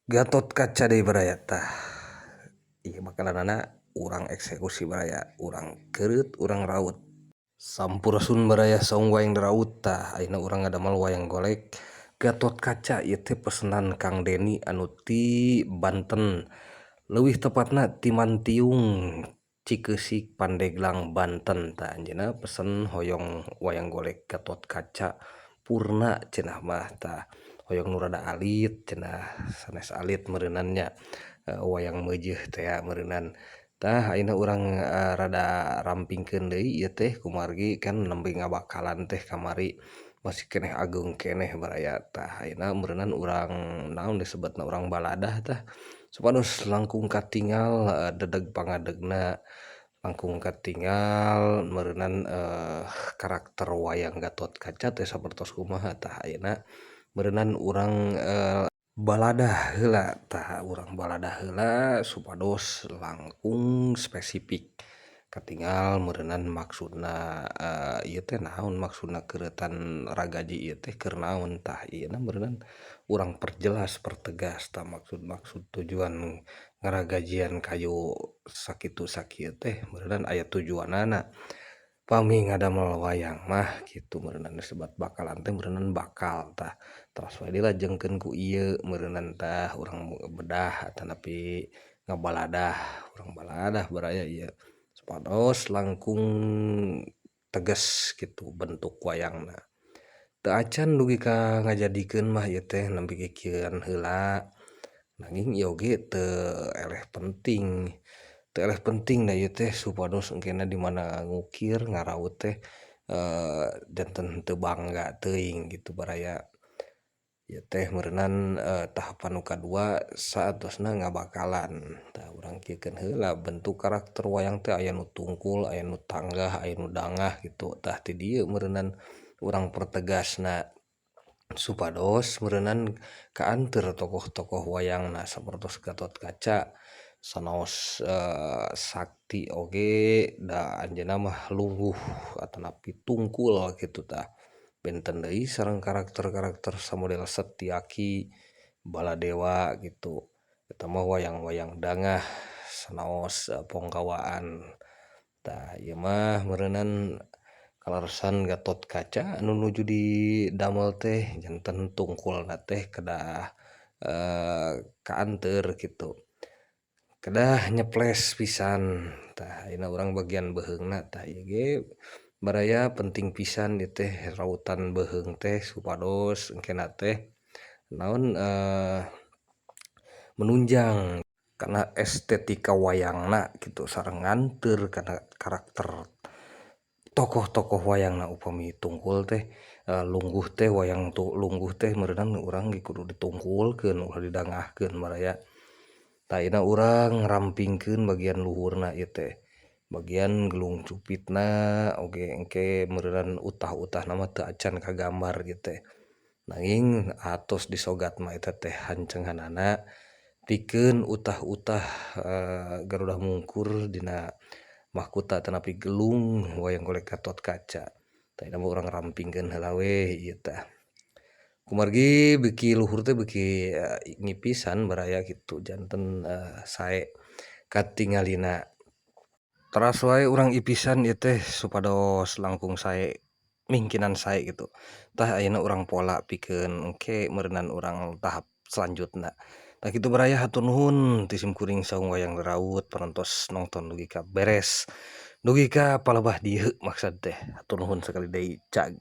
Gatotkaca deui baraya tah ieu bakalanana urang eksekusi baraya, urang keureut urang raut. Sampurasun baraya saung wayang daraut tah ayeuna urang ngadamel wayang golek Gatotkaca ieu teh pesenan Kang Deni anu ti Banten leuwih tepatna ti Mantiung Cikeusik Pandeglang Banten tah anjeunna pesen hoyong wayang golek Gatotkaca purna cenah mah tah hoyong nu rada alit cenah sanes alit meureunan nya wayang meujeuh tea meureunan tah ayeuna urang rada rampingkeun deui ieu teh kumargi kan nembe ngabakalan teh kamari masih keneh ageung keneh baraya tah ayeuna meureunan urang naon disebutna urang baladah tah supados langkung katingal dedeg pangadegna langkung katingal meureunan karakter wayang Gatotkaca teh sapertos kumaha tah ayeuna meureunan urang baladah heula tah urang baladah heula supados langkung spesifik katingal meureunan maksudna ieu teh naon maksudna keureutan ragaji ieu teh keur naon tah ieu na meureunan urang perjelas pertegas tah maksud-maksud tujuan ngaragajian kayu sakitu sakieu teh meureunan aya tujuanana pami ngadamel wayang mah kitu meureunan disebat bakalan teh meureunan bakal tah teras we dilajengkeun ku ieu meureunan tah urang bedah atanapi ngabaladah urang baladah baraya ieu supados langkung tegas kitu bentuk wayangna teu acan dugi ka ngajadikeun mah ieu teh nembe kikieuan heula nanging ieu oge teu eleh penting da ieu teh supados engkena di mana ngukir ngaraut teh janten teu bangga teuing kitu baraya ieu teh meureunan tahapan nu kadua saatosna ngabakalan tah urang kieukeun heula bentuk karakter wayang teh aya nu tungkul aya nu tanggah aya nu dangah kitu tah ti dieu meureunan urang pertegasna supados meureunan kaanteur tokoh-tokoh wayangna sapertos Gatotkaca sanaos sakti oge da anjeunna mah lungguh atanapi tungkul kitu tah benten deui sareng karakter-karakter samodel Setyaki Baladewa kitu eta mah wayang-wayang dangah sanaos pongkawaan tah ieu mah meureunan kaleresan Gatotkaca anu nuju didamel teh janten tungkulna teh kedah kaanteur kitu kedah nyeples pisan tah ayeuna urang bagian beuheungna tah ieu ge baraya penting pisan ieu teh rautan beuheung teh supados engkena teh naon menunjang kana estetika wayangna kitu sareng nganteur kana karakter tokoh-tokoh wayangna upami tungkul teh lungguh teh wayang lungguh teh meureunan urang ge kudu ditungkulkeun ulah didangahkeun baraya tah ayeuna urang ngarampingkeun bagian luhurna ieu teh bagian gelung cupitna oge engke meureunan utah-utahna mah teu acan kagambar ieu teh nanging atos disogat mah eta teh hancenghanana pikeun utah-utah Garuda Mungkur dina mahkota atanapi gelung wayang golek Gatotkaca tah ayeuna mah urang rampingkeun heula we ieu tah kumargi beuki luhur teh beuki ngipisan baraya kitu janten sae katingalina teras wae urang ipisan ieu teh supados langkung sae mingkinan sae kitu tah ayeuna urang pola pikeun engke meureunan urang tahap selanjutna tah kitu baraya hatur nuhun ti simkuring saung wayang daraut parantos nongton dugi ka beres dugi ka palebah dieu maksad teh hatur nuhun sakali deui cag.